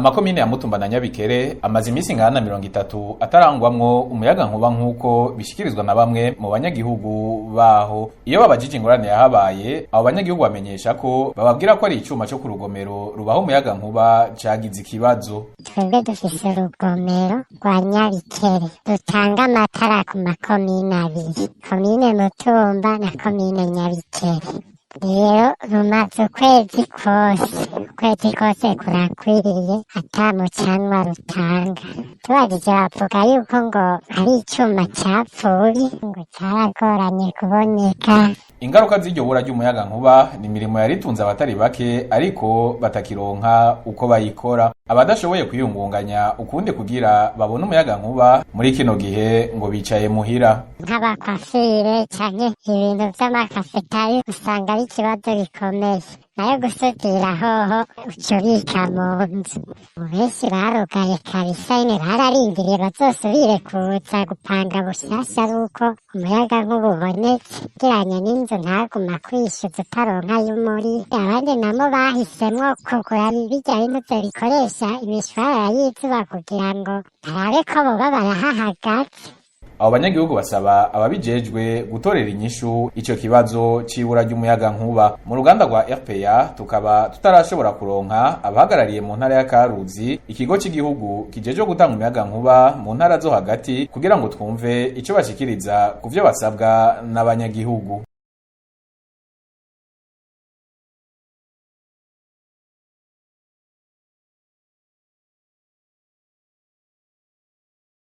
Amakomine ya Mutumba na Nyabikere amaze iminsi ingana na 30 atarangwamwo umuyaga nkuba, nk'uko bishikirizwa na bamwe mu banyagihugu baho. Iyo babajije ingorane yahabaye, abo banyagihugu bamenyesha ko bababwira ko ari icuma co ku rugomero rubaho umuyaga nkuba cagize ikibazo. Twebwe dufise urugomero rwa Nyabikere rutanga amatara ku makomine abiri, komine Mutumba na komine Nyabikere. Rero rumaze ukwezi kose, ukwezi kose kurakwiriye ata mucanwa rutanga. Tubajije bavuga yuko ngo ari icuma capfuye, ngo caragoranye kuboneka. Ingaruka z'iryo bura ry'umuyaga nkuba ni imirimo yaritunze abatari bake, ariko batakironka uko bayikora. Abadashoboye kwiyungunganya ukundi kugira babone umuyaga nkuba muri kino gihe ngo bicaye muhira. Nk'abakwafire canke ibintu vy'amakafetari usanga ari ikibazo gikomeye, nayo gusudira hoho uca ubika mu nzu. Benshi barugaye kabisa nyene, bararindiriye bazosubire kuza gupanga bushasha ari uko umuyaga nkuba ubonetse, kugira n'inzu ntaguma kwishuza utaronka y'umuri. Abandi nabo bahisemwo kugura birya bintu bikoresha imishwarara y'izuba kugira ngo barabe ko boba barahahagaze. Abo banyagihugu basaba ababijejwe gutorera inyishu ico kibazo c'ibura ry'umuyaga nkuba. Mu ruganda rwa RPA tukaba tutarashobora kuronka abahagarariye mu ntara ya Karuzi ikigo c'igihugu kijejwe gutanga umuyaga nkuba mu ntara zo hagati, kugira ngo twumve ico bashikiriza ku vyo basabwa n'abanyagihugu.